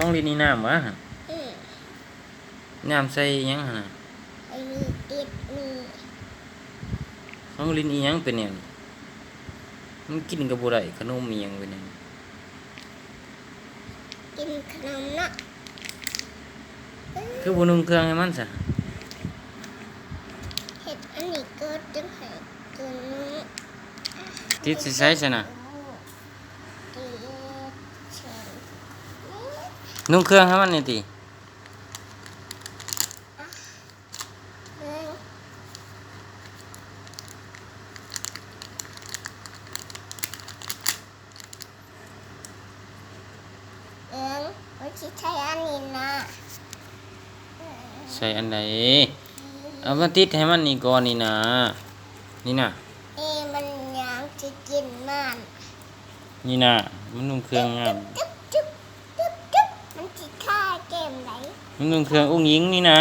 ຂອງຫຼິ້ນອີ່ນ້ຳຫວາຫັ້ນ? ອືມ ນ້ຳໃສ່ຫຍັງຫັ້ນນະ? ໃສ່ມີຕິດມີ. ຂອງຫຼິ້ນອີ່ຫຍັງເປັນແນວນີ້? ມັນກິນກໍບໍ່ໄດ້ ຂະໜົມອີ່ຫຍັງເປັນແນວນີ້? ກິນຂະໜົມເນາະ. ຄືບໍ່ນຸ່ງເຄື່ອງໃຫ້ມັນຊະ? ເຮັດອັນນີ້ກໍຈັ່ງໃຫ້ກິນ. ຕິດໃສ່ໃສຊັ້ນນະ? ນຸ່ງເຄື່ອງໃຫ້ມັນນີ້ຕິ. ເອີງ ມັນຊິໃຊ້ອັນນີ້ນະ. ໃຊ້ອັນໃດ? ເອົາມາຕິດໃຫ້ມັນນີ້ກ່ອນນີ້ນະ. ນີ້ນະ. ເອີ ມັນຍັງຊິກິນມັນ. ນີ້ນະ ມັນນຸ່ງເຄື່ອງງາມ. ມັນຊິທ່າເກມໃດ? ມັນນຸ່ງເຄື່ອງອຸ້ງຍິງນີ້ນະ.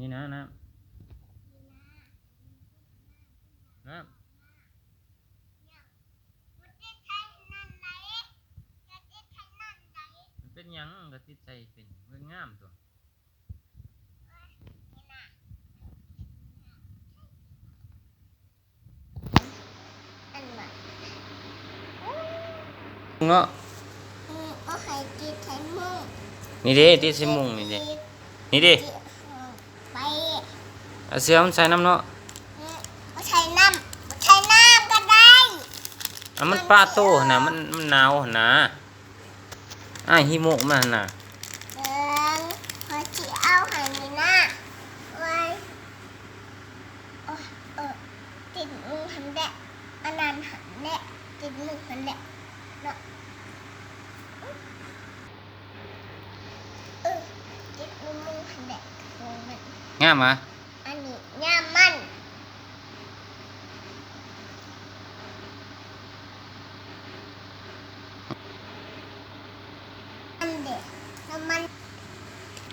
ນີ້ນະ ນ້ຳ ນ້ຳ ມັນເປັນຫຍັງ ກໍຕິດໃສ່ເປັນ ມັນງາມຕົວະ. ອັນໃໝ່ ເນາະ. ອືມ ເອົາໃຫ້ຕິດໃສ່ມຸ້ງ. ນີ້ເດ້ ຕິດໃສ່ມຸ້ງນີ້ເດ້. ນີ້ເດ້ ຕິດໄປ. ເອົາເສື້ອມັນໃສ່ນຳເນາະ. ອືມ ບໍ່ໃສ່ນຳ ບໍ່ໃສ່ນຳກໍໄດ້. ເອົາມັນປະໂຕຫັ້ນນະ ມັນ ມັນໜາວຫັ້ນນະ. ອ້າຍຫິໂມະມາຫັ້ນນະ. ເບິ່ງ ຂ້ອຍຊິເອົາໃຫ້ນີ້ນະ. ໂອ້ຍ ໂອ້ຍ ຕິດມືຫັ້ນແຫຼະ ອັນນັ້ນຫັ້ນແຫຼະ ຕິດມືຫັ້ນແຫຼະເນາະ. ເອີ ຕິດມືຫັ້ນແຫຼະ ໂອ້ຍ ງາມຫວາ?